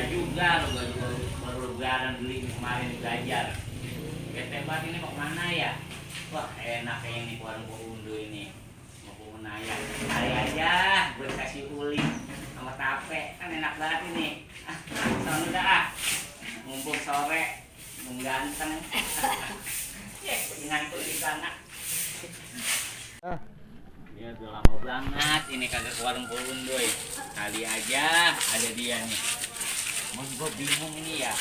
juga lo baru lebaran beli kemarin belajar. Ketebat ini mau kemana ya? Wah enak kayaknya nih warung Undo ini. Mau ke Menayan. Hari aja gue kasih uli sama tape kan enak banget ini. Soalnya udah mumpung sore, mengganteng. Ngantuk di sana. Dia udah lama banget ini kagak ke warung Undo. Kali aja ada dia nih. Mau gue bingung ini ya.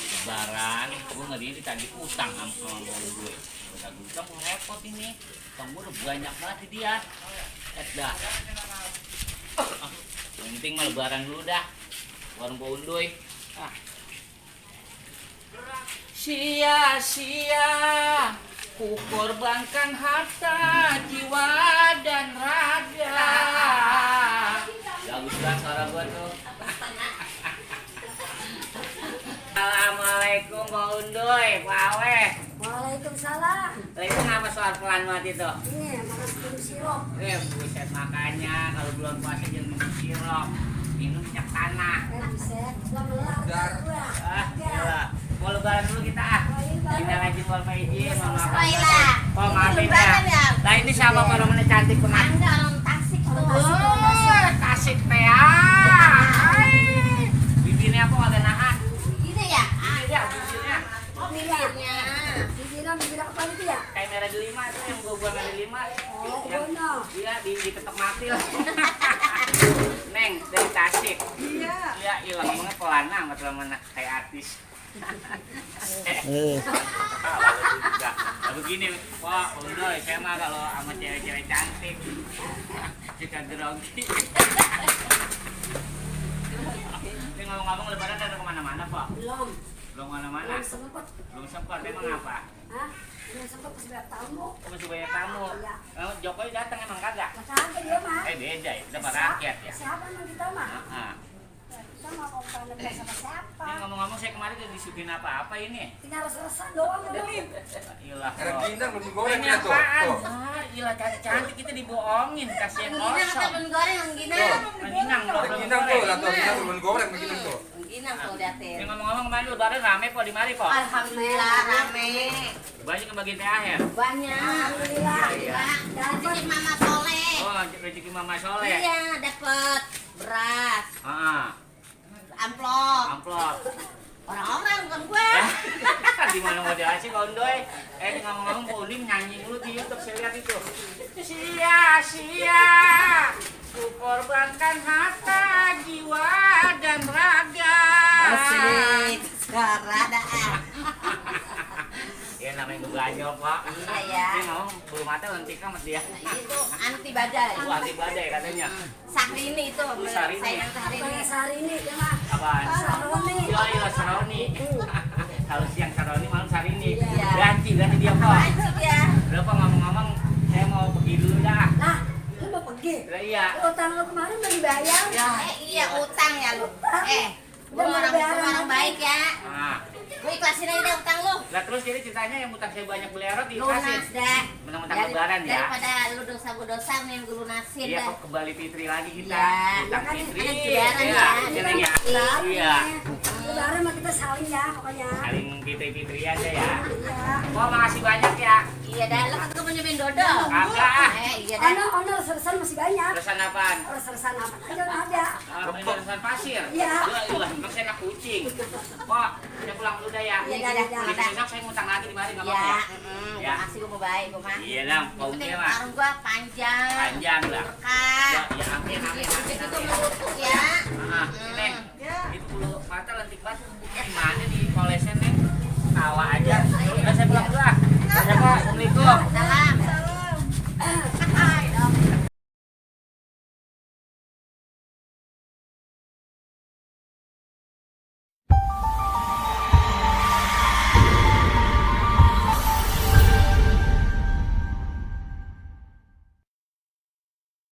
Lebaran, gue ngeri tadi utang sama gue. Udah utang mau repot ini. Utang gue udah banyak banget dia. Dah. Yang penting mah lebaran dulu dah. Warung Undoy. Sia-sia ku korbankan harta, jiwa dan raga. Bagus banget suara gue tuh. Assalamualaikum Mbak Undoy, Pak Awe. Waalaikumsalam. Itu ngapa soal pelan banget itu? Ini makan minum sirup. Buset makanya kalau bulan puasa jangan minum sirup. Minum minyak tanah. Buset, gua melar gua. Gila. Mau lebaran dulu kita Ini lagi mau izin, mau Baiklah. Oh maafin ya. Nah ini siapa orang cantik banget? Anda orang Tasik tuh. Tasik teh. Bibirnya apa ada nahan? Gitu ya? Iya bibirnya. Oh, bibirnya. Bibir apa itu ya? Kayak merah delima itu yang gua merah delima. Oh, bono. Iya diketok mati lah. Neng dari Tasik. Iya. Iya hilang banget pelan amat sama kayak artis. Begini Pak Undoy, saya mah kalau sama cewek-cewek cantik suka grogi. Ini ngomong-ngomong lebaran ada kemana-mana Pak? Belum. Belum kemana-mana? Belum sempat, emang apa? Hah? Belum sempat pas banyak tamu. Masih banyak tamu? Jokowi datang emang kagak? Kagak dia mah. Beda ya, udah rakyat ya? Siapa emang kita mah? Kita mah mau kangen sama siapa? Ini ngomong-ngomong saya kemarin gak disuguhin apa-apa ini. Kita rasa-rasa doang udah. Ilah. Ada ginang belum digoreng Ini ya tuh. apaan? Ilah cantik-cantik kita dibohongin, kasihan Ginang kosong. belum goreng, Ginang. Ginang Ada ginang tuh, atau ginang belum goreng begitu tuh. Ginang tuh liatin. Ini ngomong-ngomong kemarin lebaran rame po di mari po. Alhamdulillah rame. Banyak kebagian THR. Banyak. Alhamdulillah. Iya. Rezeki Mama Soleh. Oh, rezeki Mama Soleh. Iya, dapat beras, amplop. Amplop. Orang-orang bukan gue. Di mana mau dikasih Pak Undoy? Ini ngomong-ngomong Pak Undi nyanyi dulu di YouTube saya lihat itu. Sia-sia ku korbankan harta, jiwa dan raga. Asik. Sekarang ada. Ya namanya bebanyo Pak. Iya. Ini ngomong bulu mata lentik amat dia. Itu anti badai. Anti badai katanya. Sarini itu. Sarini. Saingan Sarini dia mah. Apaan? Saroni. Iya Saroni. Kalau siang Saroni malam Sarini. Iya. Ganti dia Pak. Anjing ya. Udah Pak ngomong-ngomong saya mau pergi dulu dah. Nah, lu mau pergi? Iya. Utang lu kemarin udah dibayar. Iya utang ya lu. Gua Udah orang bayaran orang lagi. baik ya. Nah, Gua ikhlasin aja deh utang lu. lah terus jadi ceritanya yang utang saya banyak beli erot Lunas dikasih. dah. Mentang-mentang lebaran ya. Daripada lu dosa gua dosa nih gua lunasin Iya, dah. kok kembali Fitri lagi kita. Iya. Utang Kan Fitri. ada jualan Iya, ya. iya, iya. Saling. Iya. Lebaran mah kita saling ya pokoknya. Saling Fitri aja ya. Iya. Oh, makasih banyak ya. Iya dah, lu kan gua mau nyobain dodol. Kagak ah. Iya dah. Ono resersan masih banyak. Terusan apaan? Resersan apa aja ada. Ini terusan pasir. Iya. Iya, emang saya nak kucing. Wah, saya pulang dulu dah ya. Iya dah. Ini besok saya ngutang lagi di mari enggak Iya. apa-apa ya. Makasih gua mau baik gua mah. Iya lah, kau Penting mah warung gua panjang. panjang lah. Berkah. Ya, amin amin amin. Itu amin. melutut ya. Neng, itu bulu mata lentik banget. Gimana di polesnya, Neng? Tawa aja. Udah saya pulang dulu ah. Assalamualaikum. Salam.